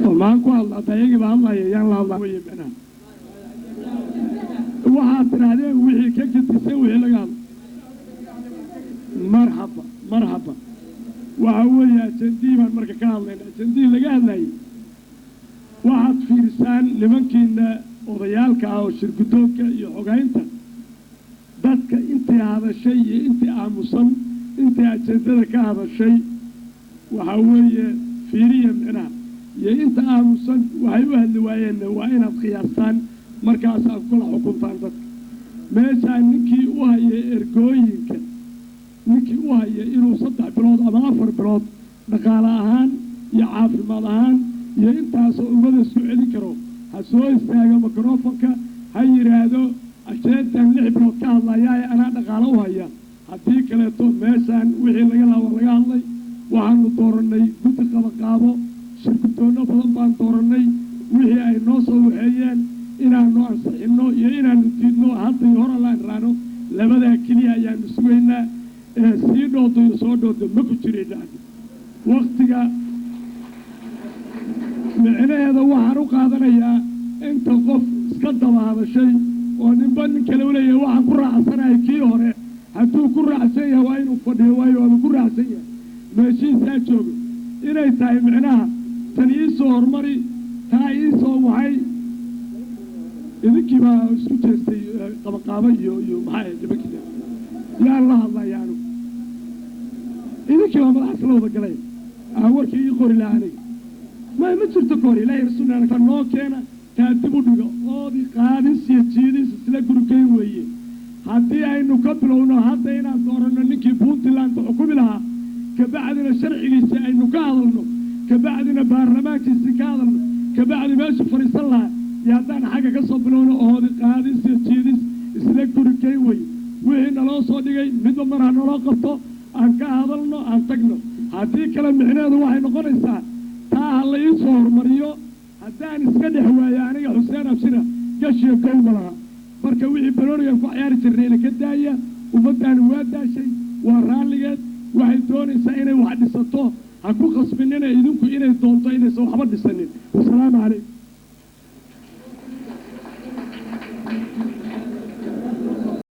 Oo maan ku hadla hadda iyagii baa hadlaya, yaan la hadlaa weye. Micnaha waxaad tidhaahdeen wixii ka gedisan wixii laga hadla. Marxaba, marxaba. Waxa weeye ajandihii baan marka ka hadlayna, ajandihii laga hadlayay. Waxaad fiirisaan nimankiina odayaalka ah oo shirguddoonka iyo xogaynta, dadka intii hadashay iyo intii aamusan, intii ajandada ka hadashay. Waxaa weeye fiiriya micnaha iyo inta aamusan waxay u hadli waayeenna waa inaad qiyaastaan, markaasaad kula xukuntaan dadka. Meeshaan ninkii u haya ergooyinka, ninkii u haya inuu 3 bilood ama 4 bilood dhaqaale ahaan iyo caafimaad ahaan iyo intaasoo ummada isku celin karo, ha soo istaago mikrofonka, ha yidhaahdo ajendan 6 bilood ka hadlayaaye, anaa dhaqaale u haya. Haddii kaleeto meeshaan wixii laga lahaa waa laga hadlay. Waxaanu doorannay guddi qabaqaabo, shirguddoonno badan baan doorannay. Wixii ay noo soo waxeeyeen inaanu ansixinno iyo inaanu diidno hadda iyo hor allaan raano, labadaa keliya ayaanu sugaynaa. Ee sii dhoodo iyo soo dhoodo ma ku jirayna. Waktiga micnaheeda waxaan u qaadanayaa inta qof iska daba hadashay oo ninba nin kale u leeyahay waxaan ku raacsanahay kii hore. Hadduu ku raacsan yahay waa inuu fadhiyo, waayo waaba ku raacsan yahay, meeshiisaa joogo. Inay tahay micnaha tan ii soo hormari, taa ii soo waxay. Idinkii baa isku jeestay qabaqaabo iyo maxaa ahayd nimankii yaan la hadlaya anigu. Idinkii baa madaxa isla wada galay aan warkii ii qori lahaa aniga. Ma jirto kahor ilaahay rasuulna noo keena, taa dib u dhigo. Oodi qaadis iyo jiidis isla gurgeyn weeye. Haddii aynu ka bilowno hadda inaan dooranno ninkii Puntland xukumi lahaa, kabacdina sharcigiisi aynu ka hadalno, kabacdina baarlamaankiisii ka hadalno, kabacdi meeshu fadhiisan lahaa, iyo haddaan xagga ka soo bilowno, oodi qaadis iyo jiidis isla gurigeyn weye. Wixii naloo soo dhigay midba mar ha naloo qabto, aan ka hadalno, aan tagno. Haddii kale micnaheedu waxay noqonaysaa taa ha la ii soo hormariyo. Haddaan iska dhex waayo aniga Xuseen Abshira gashiyo kow ma laha. Marka wixii baloonigan ku cayaari jirnayna ka daaya. Ummaddaani waa daashay, waa raalligeed, waxay doonaysaa inay wax dhisato. Ha ku khasbinina idinku inay doonto inaysan waxba dhisanin. Wasalaamu calaykum.